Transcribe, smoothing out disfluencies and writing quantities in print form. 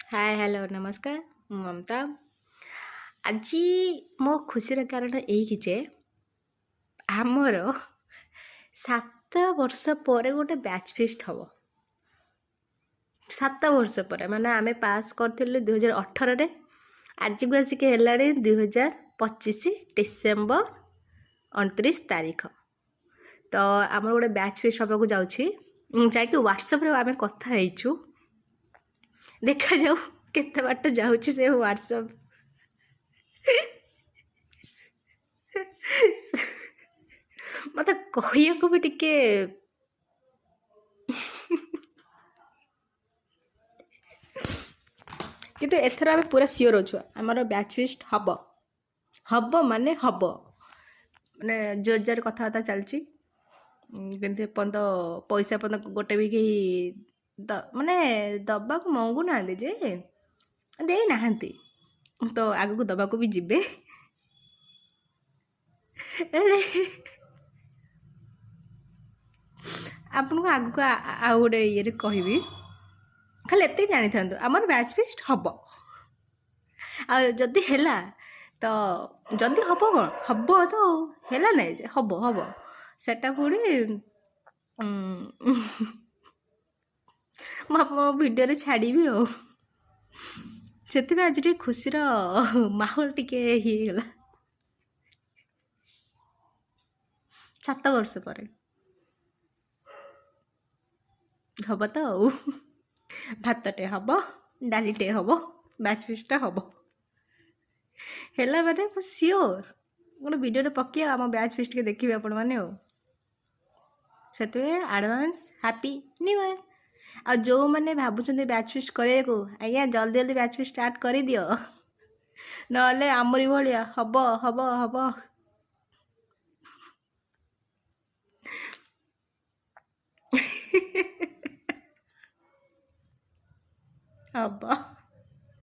ହାଏ, hello, ନମସ୍କାର। ମୁଁ ମମତା। ଆଜି ମୋ ଖୁସିର କାରଣ ଏଇକି ଯେ ଆମର 7 ବର୍ଷ ପରେ ଗୋଟେ ବ୍ୟାଚ୍ ଫିଷ୍ଟ ହେବ। 7 ବର୍ଷ ପରେ ମାନେ ଆମେ ପାସ୍ କରିଥିଲୁ 2018ରେ, ଆଜିକୁ ଆସିକି ହେଲାଣି 2025 ଡିସେମ୍ବର 29 ତାରିଖ। ତ ଆମର ଗୋଟେ ବ୍ୟାଚ୍ ଫିଷ୍ଟ ହେବାକୁ ଯାଉଛି। ଯାଇକି ହ୍ୱାଟ୍ସଆପ୍ରେ ଆମେ କଥା ହେଇଛୁ, ଦେଖାଯାଉ କେତେ ବାଟ ଯାଉଛି ସେ ହ୍ୱାଟ୍ସଆପ୍। ମୋତେ କହିବାକୁ ବି ଟିକେ, କିନ୍ତୁ ଏଥର ଆମେ ପୁରା ସିଓର ଅଛୁ ଆମର ବ୍ୟାଚ୍ ଫିଷ୍ଟ ହେବ। ହେବ ମାନେ ହେବ, ମାନେ ଜୋର କଥାବାର୍ତ୍ତା ଚାଲିଛି। କିନ୍ତୁ ଏପର୍ଯ୍ୟନ୍ତ ପଇସା ଏପର୍ଯ୍ୟନ୍ତ ଗୋଟେ ବି କେହି ମାନେ ଦବାକୁ ମଙ୍ଗୁନାହାନ୍ତି, ଯେ ଦେଇନାହାନ୍ତି ତ ଆଗକୁ ଦବାକୁ ବି ଯିବେ। ହେଲେ ଆପଣଙ୍କୁ ଆଗକୁ ଆଉ ଗୋଟେ ଇଏରେ କହିବି, ଖାଲି ଏତିକି ଜାଣିଥାନ୍ତୁ ଆମର ବ୍ୟାଚ୍ ଫିଷ୍ଟ ହେବ। ଆଉ ଯଦି ହେଲା ତ, ଯଦି ହେବ କ'ଣ ହେବ ତ ହେଲା ନାହିଁ ଯେ ହେବ ହେବ, ସେଟା ପୁଣି ମୁଁ ଆପଣଙ୍କ ଭିଡ଼ିଓରେ ଛାଡ଼ିବି। ଆଉ ସେଥିପାଇଁ ଆଜି ଟିକେ ଖୁସିର ମାହୋଲ ଟିକେ ହେଇଗଲା। 7 ବର୍ଷ ପରେ ହବ ତ, ଆଉ ଭାତଟେ ହବ, ଡାଲିଟେ ହବ, ବ୍ୟାଚ୍ ଫିଷ୍ଟଟା ହବ। ହେଲା ମାନେ ମୁଁ ସିଓର ଗୋଟେ ଭିଡ଼ିଓଟେ ପକେଇ ଆମ ବ୍ୟାଚ୍ ଫିଷ୍ଟ ଟିକେ ଦେଖିବେ ଆପଣମାନେ। ଆଉ ସେଥିପାଇଁ ଆଡ଼ଭାନ୍ସ ହାପି ନ୍ୟୁ ଇୟର୍। ଆଉ ଯେଉଁମାନେ ଭାବୁଛନ୍ତି ବ୍ୟାଚ୍ ଫିଷ୍ଟ କରିବାକୁ, ଆଜ୍ଞା ଜଲ୍ଦି ଜଲ୍ଦି ବ୍ୟାଚ୍ ଫିଷ୍ଟ ଷ୍ଟାର୍ଟ କରିଦିଅ, ନହେଲେ ଆମରି ଭଳିଆ ହବ ହବ ହବ ହବ।